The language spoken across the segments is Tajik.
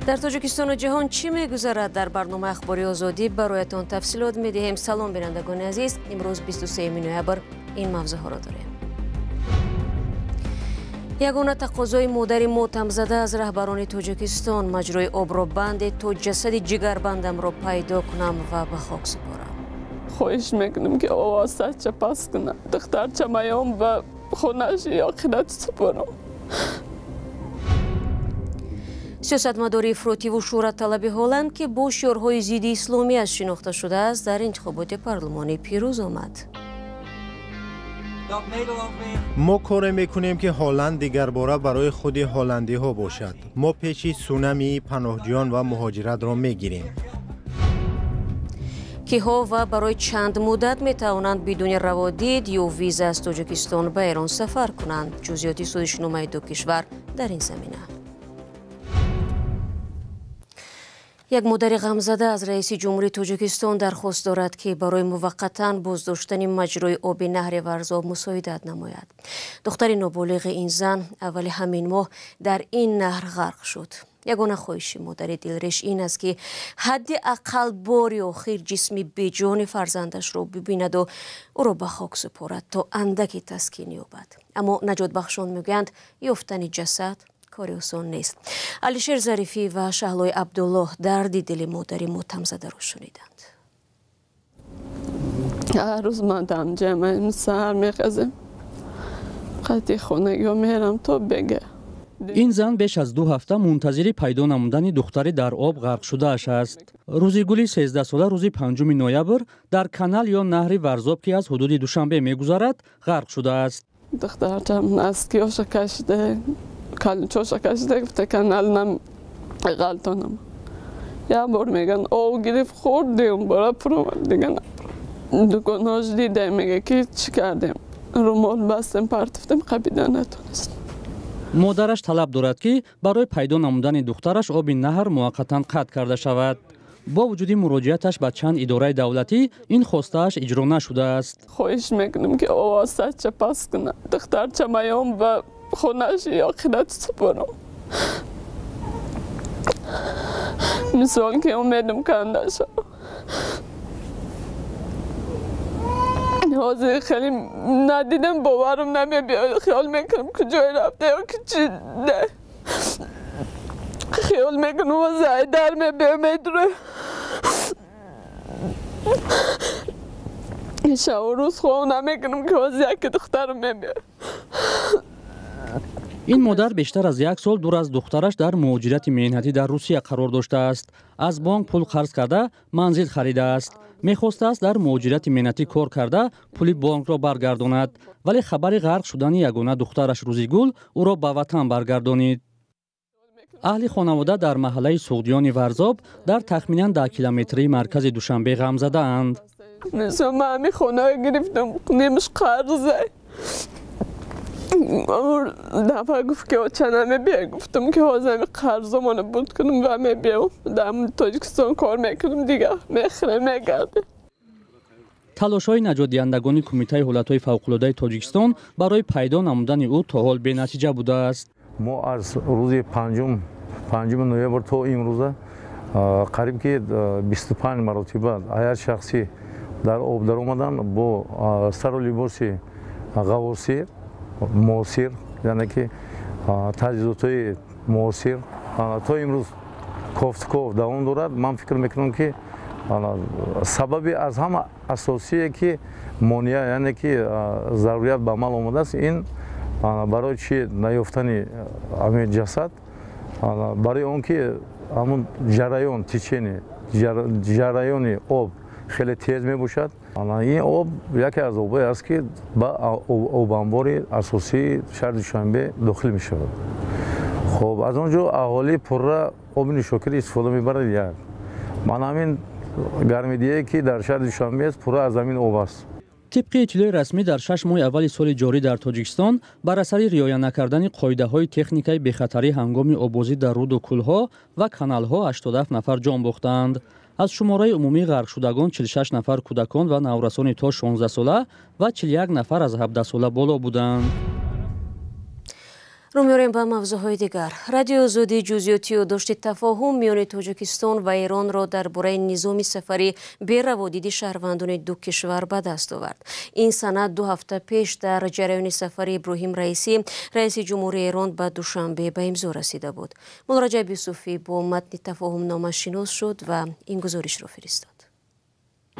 Дар Тоҷикистону ҷаҳон чӣ мегузарад? Дар барномаи Ахбори Озодӣ бароятон тафсилот медиҳем. Салом, бинандагони азиз. Имрӯз 23 ноябр ин мавзӯъҳоро дорем. Ягона тақозои модари мотамзада аз раҳбарони Тоҷикистон: маҷрои обро банде то ҷасади ҷигарбандамро пайдо кунам ва ба хок супорам. Хоҳиш мекунам, ки овозача пас кунам, духтарчамаём ба хонааш оқират супорам. Сиёсатмадори ифротиву шӯҳратталаби Ҳолланд, ки бо шиорҳои зидди исломиаш шинохта шудааст, дар интихоботи парлумонӣ пирӯз омад. Мо коре мекунем, ки Ҳолланд дигарбора барои худи ҳолландиҳо бошад. Мо пеши сунамии паноҳҷӯён ва муҳоҷиратро мегирем. Киҳо ва барои чанд муддат метавонанд бидуни раводид ё виза аз Тоҷикистон ба Эрон сафар кунанд? Ҷузъиёти созишномаи ду кишвар дар ин замина. Як модари ғамзада аз раиси ҷумҳурии Тоҷикистон дархост дорад, ки барои муваққатан боздоштани маҷрои оби наҳри Варзоб мусоидат намояд. Духтари ноболиғи ин зан аввали ҳамин моҳ дар ин наҳр ғарқ шуд. Ягона хоҳиши модари дилреш ин аст, ки ҳадди ақал бори охир ҷисми беҷони фарзандашро бибинаду ӯро ба хок супорад, то андаке таскин ёбад. Аммо наҷотбахшон мегӯянд, ёфтани ҷасад кори осон нест. Алишер Зарифӣ ва Шаҳлои Абдуллоҳ дарди дили модари мотамзадаро шуниданд. Ҳар рӯз ман дамҷамаем, саҳар мехезем, қати хонагиҳо мерам то бега. Ин зан беш аз 2 ҳафта мунтазири пайдо намудани духтари дар об ғарқ шудааш аст. Рӯзигули 13сола рӯзи 5 ноябр дар канал ё наҳри Варзоб, ки аз ҳудуди Душанбе мегузарад, ғарқ шудааст. Духтарчам наскиёша кашида, калчоша кашида, гуфта канал нам ғалтонам. Як бор меган об гирифт, хӯрдем, бора пуромад, дига напуром. Дуконош дидем, мега ки чӣ кардем? Румол бастем, партофтем, қабида натонистем. Модараш талаб дорад, ки барои пайдо намудани духтараш оби наҳр муваққатан қатъ карда шавад. Бо вуҷуди муроҷиаташ ба чанд идораи давлатӣ, ин хостааш иҷро нашудааст. Хоҳиш мекунам, ки овозача пас кунам, духтарчамаём ба хонааш оқират супорам. Мисол ки умедам канда шавам. Ҳозир хеле надидам, боварам намебиёд. Хиёл мекунам куҷое рафта ё ки чи не. Хиёл мекунам ҳозир айдар мебиёд, медуре. Шабу рӯз хоб намекунам, ки ҳозир яке духтарам мебиёд. Ин модар бештар аз як сол дур аз духтараш дар муҳоҷирати меҳнатӣ дар Русия қарор доштааст. Аз бонк пул қарз карда манзил харидааст. Мехостааст дар муҳоҷирати меҳнатӣ кор карда пули бонкро баргардонад, вале хабари ғарқ шудани ягона духтараш Рӯзигул ӯро ба ватан баргардонид. Аҳли хонавода дар маҳаллаи Суғдиёни Варзоб дар тахминан 10 километрии маркази Душанбе ғамзадаанд. Ман ҳамин хонаро гирифтам, немаш қарзе. Дафъа гуфт, ки оча намебиёй. Гуфтам, ки ҳозир ҳамин қарзомонро буд кунам ва мебиём. Дар Тоҷикистон кор мекунам, дига мехӯрем, мегардем. Талошҳои наҷотдиҳандагони Кумитаи ҳолатҳои фавқулодаи Тоҷикистон барои пайдо намудани ӯ то ҳол бенатиҷа будааст. Мо аз рӯзи 5 ноябр то имрӯза қариб ки 25 маротиба ҳайат шахсӣ дар об даромаданд бо сару либоси ғаввосӣ муосир, яъне ки таҷҳизотҳои муосир. То имрӯз кофтуков давом дорад. Ман фикр мекунам, ки сабаби аз ҳама асосие, ки монеа, яъне ки зарурият ба амал омадааст, ин барои чи наёфтани ҳамин ҷасад, барои он ки ҳамун ҷараён, течение, ҷараёни об хеле тез мебошад. Ин об яке аз обҳое аст, ки ба обанбори асосии шаҳри Душанбе дохил мешавад. Хоб, аз он ҷо аҳолӣ пурра оби нӯшокиро истифода мебарад. Як ман ҳамин гармидиҳае, ки дар шаҳри Душанбе аст, пурра аз ҳамин об аст. Тибқи иттилои расмӣ, дар 6 моҳи аввали соли ҷорӣ дар Тоҷикистон бар асари риоя накардани қоидаҳои техникаи бехатарӣ ҳангоми оббозӣ дар руду кӯлҳо ва каналҳо 87 нафар ҷон бохтаанд. Аз шумораи умумии ғарқшудагон 46 нафар кӯдакон ва наврасони то 16 сола ва 41 нафар аз 17 сола боло буданд. Рӯ меорем ба мавзӯъҳои дигар. Радиои Озодӣ ҷузъиёти ёддошти тафоҳум миёни Тоҷикистон ва Эронро дар бораи низоми сафари бераводиди шаҳрвандони ду кишвар ба даст овард. Ин санад 2 ҳафта пеш дар ҷараёни сафари Иброҳим Раисӣ, раиси ҷумҳури Эрон, ба Душанбе ба имзо расида буд. Муллораҷаб Юсуфӣ бо матни тафоҳумнома шинос шуд ва ин гузоришро фиристод.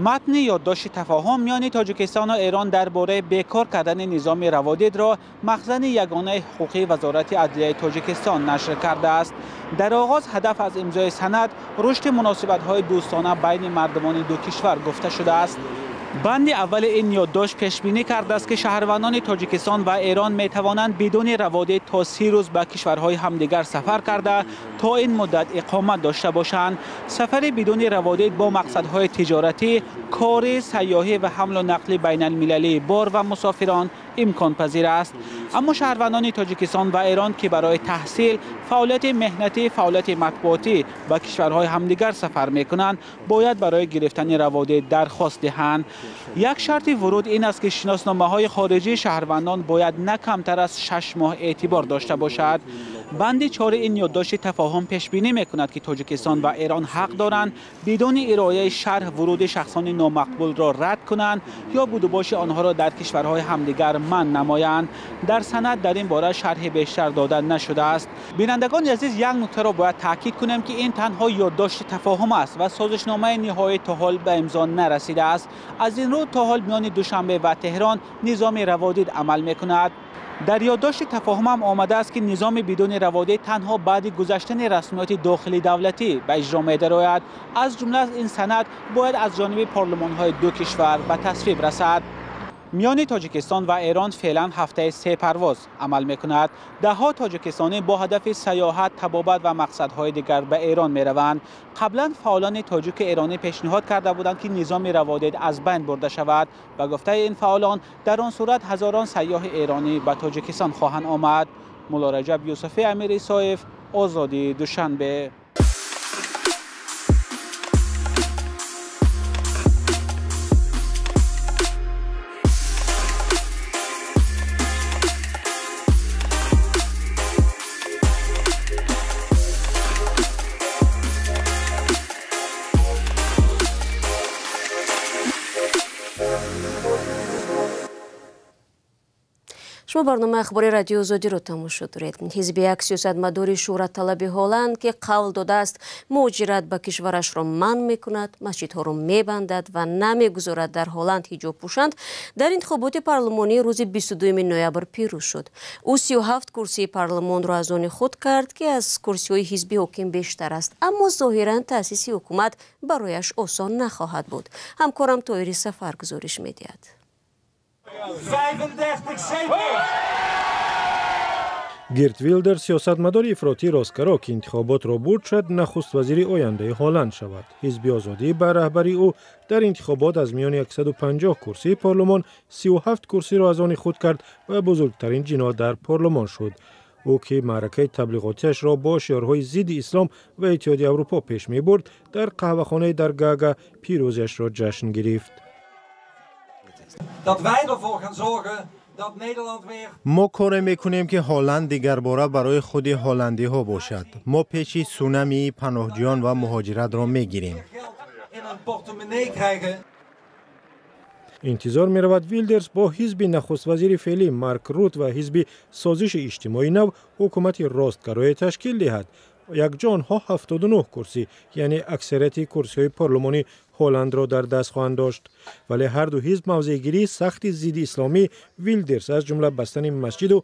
Матни ёддошти тафоҳум миёни Тоҷикистону Эрон дар бораи бекор кардани низоми раводидро махзани ягонаи ҳуқуқии Вазорати адлияи Тоҷикистон нашр кардааст. Дар оғоз ҳадаф аз имзои санад рушди муносибатҳои дӯстона байни мардумони ду кишвар гуфта шудааст. Банди аввали ин ёддошт пешбинӣ кардааст, ки шаҳрвандони Тоҷикистон ва Эрон метавонанд бидуни раводид то 30 рӯз ба кишварҳои ҳамдигар сафар карда, то ин муддат иқомат дошта бошанд. Сафари бидуни раводид бо мақсадҳои тиҷоратӣ, корӣ, сайёҳӣ ва ҳамлу нақли байналмилалии бор ва мусофирон имконпазир аст. Аммо шаҳрвандони Тоҷикистон ва Эрон, ки барои таҳсил, фаъолияти меҳнатӣ, фаъолияти матбуотӣ ба кишварҳои ҳамдигар сафар мекунанд, бояд барои гирифтани раводид дархост диҳанд. Як шарти вуруд ин аст, ки шиносномаҳои хориҷии шаҳрвандон бояд на камтар аз 6 моҳ эътибор дошта бошад. Банди 4 ин ёддошти тафоҳум пешбинӣ мекунад, ки Тоҷикистон ва Эрон ҳақ доранд бидуни ирояи шарҳ вуруди шахсони номақбулро рад кунанд ё будубоши онҳоро дар кишварҳои ҳамдигар манъ намоянд. Дар санад дар ин бора шарҳи бештар дода нашудааст. Бинандагони азиз, як нуктаро бояд таъкид кунем, ки ин танҳо ёддошти тафоҳум аст ва созишномаи ниҳоӣ то ҳол ба имзо нарасидааст. Аз ин рӯ то ҳол миёни Душанбе ва Теҳрон низоми раводид амал мекунад. Дар ёддошти тафоҳум ҳам омадааст, ки низоми бидуни раводид танҳо баъди гузаштани расмиёти дохили давлатӣ ба иҷро медарояд. Аз ҷумла ин санад бояд аз ҷониби парлумонҳои ду кишвар ба тасвиб расад. Миёни Тоҷикистон ва Эрон феълан ҳафтаи 3 парвоз амал мекунад. Даҳҳо тоҷикистонӣ бо ҳадафи сайёҳат, табобат ва мақсадҳои дигар ба Эрон мераванд. Қаблан фаъолони тоҷики эронӣ пешниҳод карда буданд, ки низоми раводид аз байн бурда шавад. Ба гуфтаи ин фаъолон, дар он сурат ҳазорон сайёҳи эронӣ ба Тоҷикистон хоҳанд омад. Муллораҷаб Юсуфӣ, Амир Исоев, Озодӣ, Душанбе. Шумо барномаи ахбори Радиои Озодиро тамошо доред. Ҳизби як сиёсатмадори шӯҳратталаби Ҳолланд, ки қавл додааст муҳоҷират ба кишварашро манъ мекунад, масҷидҳоро мебандад ва намегузорад дар Ҳолланд ҳиҷоб пӯшанд, дар интихоботи парлумонии рӯзи 22 ноябр пирӯз шуд. Ӯ 37 курсии парлумонро аз они худ кард, ки аз курсиҳои ҳизби ҳоким бештар аст, аммо зоҳиран таъсиси ҳукумат барояш осон нахоҳад буд. Ҳамкорам Тоири Сафар гузориш медиҳад. Гирт Вилдерс, сиёсатмадори ифротии ростгаро, ки интихоботро бурд, шояд нахуствазири ояндаи Ҳолланд шавад. Ҳизби Озодӣ ба раҳбарии ӯ дар интихобот аз миёни 150 курсии парлумон 37 курсиро аз они худ кард ва бузургтарин ҷиноҳ дар парлумон шуд. Ӯ, ки маъракаи таблиғотиашро бо шиорҳои зидди ислом ва Иттиҳоди Аврупо пеш мебурд, дар қаҳвахонаи дар Гаага пирӯзиашро ҷашн гирифт. Мо коре мекунем, ки Ҳолланд дигарбора барои худи ҳолландиҳо бошад. Мо пеши сунамии паноҳҷӯён ва муҳоҷиратро мегирем. Интизор меравад, Вилдерс бо ҳизби нахуствазири феълӣ Марк Рут ва ҳизби созиши иҷтимоӣ нав ҳукумати ростгарое ташкил диҳад. Якҷо онҳо 79 курсӣ, яъне аксарияти курсиҳои парлумони Ҳолландро дар даст хоҳанд дошт. Вале ҳарду ҳизб мавзеъгирии сахти зидди исломии Вилдерс, аз ҷумла бастани масҷиду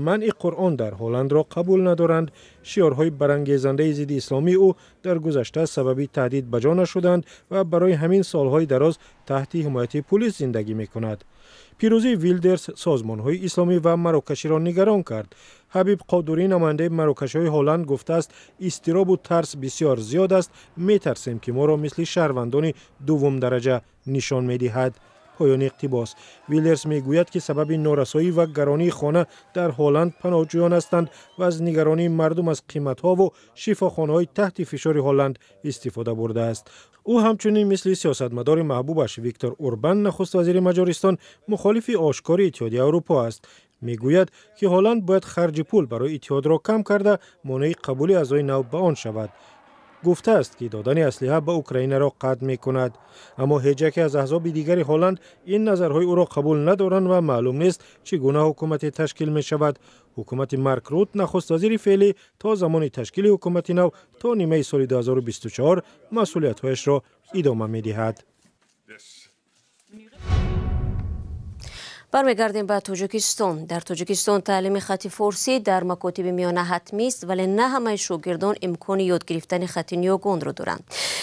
манъи Қуръон дар Ҳолландро қабул надоранд. Шиорҳои барангезандаи зидди исломии ӯ дар гузашта сабаби таҳдид ба ҷо нашуданд ва барои ҳамин солҳои дароз таҳти ҳимояти пулис зиндагӣ мекунад. Пирӯзии Вилдерс созмонҳои исломӣ ва марокаширо нигарон кард. Ҳабиб Қодурӣ, намояндаи марокашиҳои Ҳолланд, гуфтааст, изтиробу тарс бисёр зиёд аст, метарсем, ки моро мисли шаҳрвандони дуввумдараҷа нишон медиҳад. Поёни иқтибос. Вилдерс мегӯяд, ки сабаби норасоӣ ва гаронии хона дар Ҳолланд паноҳҷӯён ҳастанд ва аз нигаронии мардум аз қиматҳову шифохонаҳои таҳти фишори Ҳолланд истифода бурдааст. Ӯ ҳамчунин мисли сиёсатмадори маҳбубаш Виктор Урбан, нахуствазири Маҷористон, мухолифи ошкори Иттиҳоди Аврупо аст. Мегӯяд, ки Ҳолланд бояд харҷи пул барои иттиҳодро кам карда, монеи қабули аъзои нав ба он шавад. Гуфтааст, ки додани аслиҳа ба Украинаро қатъ мекунад. Аммо ҳеҷ яке аз аҳзоби дигари Ҳолланд ин назарҳои ӯро қабул надоранд ва маълум нест, чӣ гуна ҳукумате ташкил мешавад. Ҳукумати Марк Рут, нахуствазири феълӣ, то замони ташкили ҳукумати нав то нимаи соли 2024 масъулиятҳояшро идома медиҳад. Бармегардем ба Тоҷикистон. Дар Тоҷикистон таълими хати форсӣ дар макотиби миёна ҳатмист, вале на ҳамаи шогирдон имкони ёд гирифтани хати ниёгонро доранд.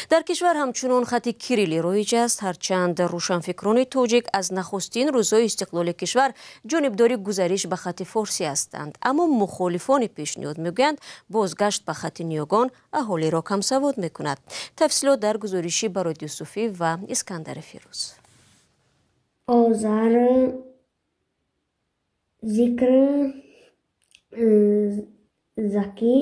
Дар кишвар ҳамчунон хати кириллӣ роиҷ аст, ҳарчанд рӯшанфикрони тоҷик аз нахустин рӯзҳои истиқлоли кишвар ҷонибдори гузариш ба хати форсӣ ҳастанд. Аммо мухолифони пешниҳод мегӯянд, бозгашт ба хати ниёгон аҳолиро камсавод мекунад. Тафсилот дар гузориши Барод Юсуфӣ ва Искандари Фирӯз. Озар зикр Закӣ.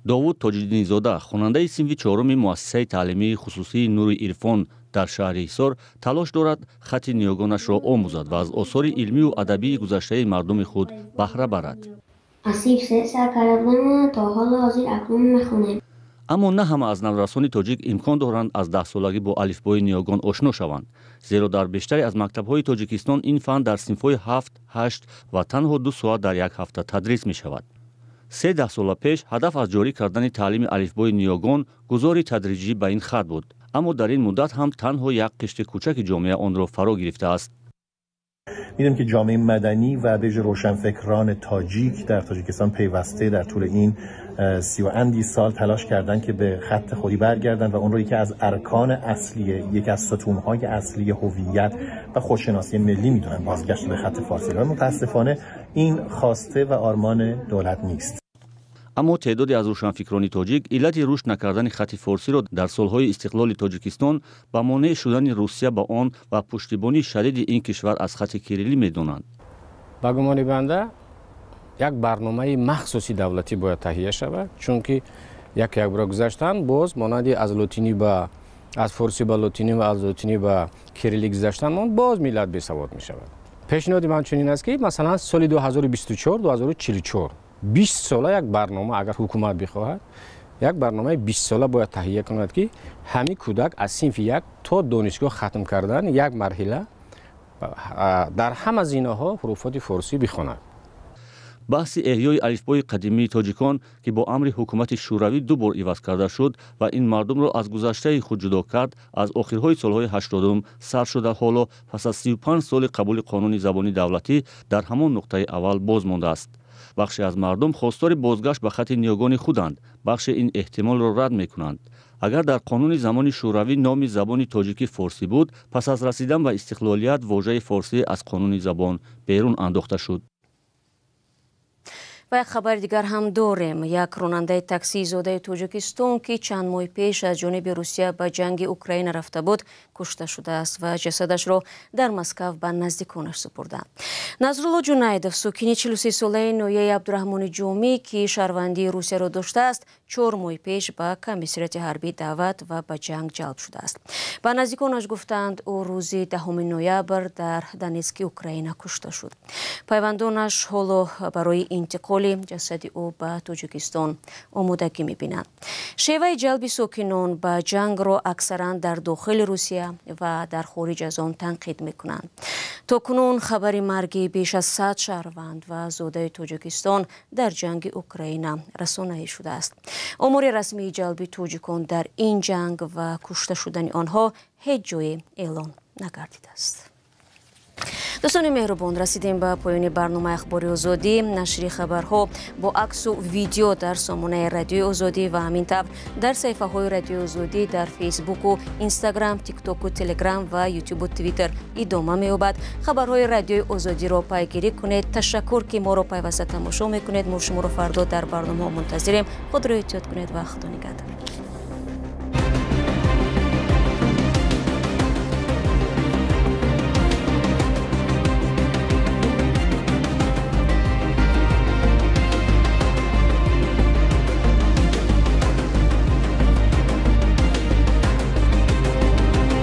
Довуд Тоҷиддинзода, хонандаи синфи чоруми муассисаи таълимии хусусии Нури Ирфон дар шаҳри Ҳисор, талош дорад хати ниёгонашро омӯзад ва аз осори илмию адабии гузаштаи мардуми худ баҳра барад. Аз синфи се сар карда будем, то ҳоло ҳозир акнун мехонем. Аммо на ҳама аз наврасони тоҷик имкон доранд аз даҳсолагӣ бо алифбои ниёгон ошно шаванд, зеро дар бештаре аз мактабҳои Тоҷикистон ин фан дар синфҳои 7, 8 ва танҳо 2 соат дар як ҳафта тадрис мешавад. 3 даҳсола пеш ҳадаф аз ҷорӣ кардани таълими алифбои ниёгон гузори тадриҷӣ ба ин хат буд, аммо дар ин муддат ҳам танҳо як қишри кӯчаки ҷомеа онро фаро гирифтааст. می‌دونیم که جامعه مدنی و به ویژه روشنفکران تاجیک در تاجیکستان پیوسته در طول این 30 و اندی سال تلاش کردن که به خط خودی برگردن و اون رو یکی از ارکان اصلی، یکی از ستون‌های اصلی هویت و خودشناسی ملی می‌دونن، بازگشت به خط فارسی. و متاسفانه این خواسته و آرمان دولت نیست. Аммо теъдоде аз рӯшанфикрони тоҷик иллати рушд накардани хати форсиро дар солҳои истиқлоли Тоҷикистон ба монеъ шудани Русия ба он ва пуштибонии шадиди ин кишвар аз хати кириллӣ медонанд. Ба гумони банда як барномаи махсуси давлатӣ бояд таҳия шавад, чунки як якбора гузаштан боз монанди аз лотинӣ ба аз форсӣ ба лотинӣ ва аз лотинӣ ба кириллӣ гузаштан мон боз миллат бесавод мешавад. Пешниҳоди ман чунин аст, ки масалан соли 2024 2044 20 сола як барнома, агар ҳукумат бихоҳад, як барномаи 20 сола бояд таҳия кунад, ки ҳамин кӯдак аз синфи 1 то донишгоҳ хатм кардан як марҳила дар ҳама зинаҳо ҳуруфоти форсӣ бихонад. Баҳси эҳёи алифбои қадимии тоҷикон, ки бо амри ҳукумати шӯравӣ 2 бор иваз карда шуд ва ин мардумро аз гузаштаи худ ҷудо кард, аз охирҳои солҳои 80 сар шуда, ҳоло пас аз 35 соли қабули қонуни забони давлатӣ дар ҳамон нуқтаи аввал боз мондааст. Бахше аз мардум хостори бозгашт ба хати ниёгони худанд, бахше ин эҳтимолро рад мекунанд. Агар дар қонуни замони шӯравӣ номи забони тоҷикӣ форсӣ буд, пас аз расидан ба истиқлолият вожаи форсӣ аз қонуни забон берун андохта шуд. Ва як хабари дигар ҳам дорем. Як ронандаи таксии зодаи Тоҷикистон, ки чанд моҳ пеш аз ҷониби Русия ба ҷанги Украина рафта буд, кушта шудааст ва ҷасадашро дар Москав ба наздиконаш супурданд. Назрулло Ҷунайдов, сокини 43-солаи ноҳияи Абдураҳмони Ҷомӣ, ки шаҳрвандии Русияро доштааст, 4 моҳ пеш ба комиссариати ҳарбӣ даъват ва ба ҷанг ҷалб шудааст. Ба наздиконаш гуфтанд, ӯ рӯзи 10 ноябр дар Донецки Украина кушта шуд. Пайвандонаш ҳоло барои интиқоли ҷасади ӯ ба Тоҷикистон омодагӣ мебинанд. Шеваи ҷалби сокинон ба ҷангро аксаран дар дохили Русия ва дар хориҷ аз он танқид мекунанд. То кунун хабари марги беш аз 100 шаҳрванд ва зодаи Тоҷикистон дар ҷанги Украина расонаӣ шудааст. Омори расмии ҷалби тоҷикон дар ин ҷанг ва кушта шудани онҳо ҳеҷ ҷое эълон нагардидааст. Дӯстони меҳрубон, расидем ба поёни барномаи Ахбори Озодӣ. Нашри хабарҳо бо аксу видео дар сомонаи Радиои Озодӣ ва ҳамин тавр дар саҳифаҳои Радиои Озодӣ дар Фейсбуку, Инстаграм, Тиктоку, Телеграм ва Ютубу Твиттер идома меёбад. Хабарҳои Радиои Озодиро пайгирӣ кунед. Ташаккур, ки моро пайваста тамошо мекунед. Мо шуморо фардо дар барномаҳо мунтазирем. Худро эҳтиёт кунед ва Худо нигаҳдор.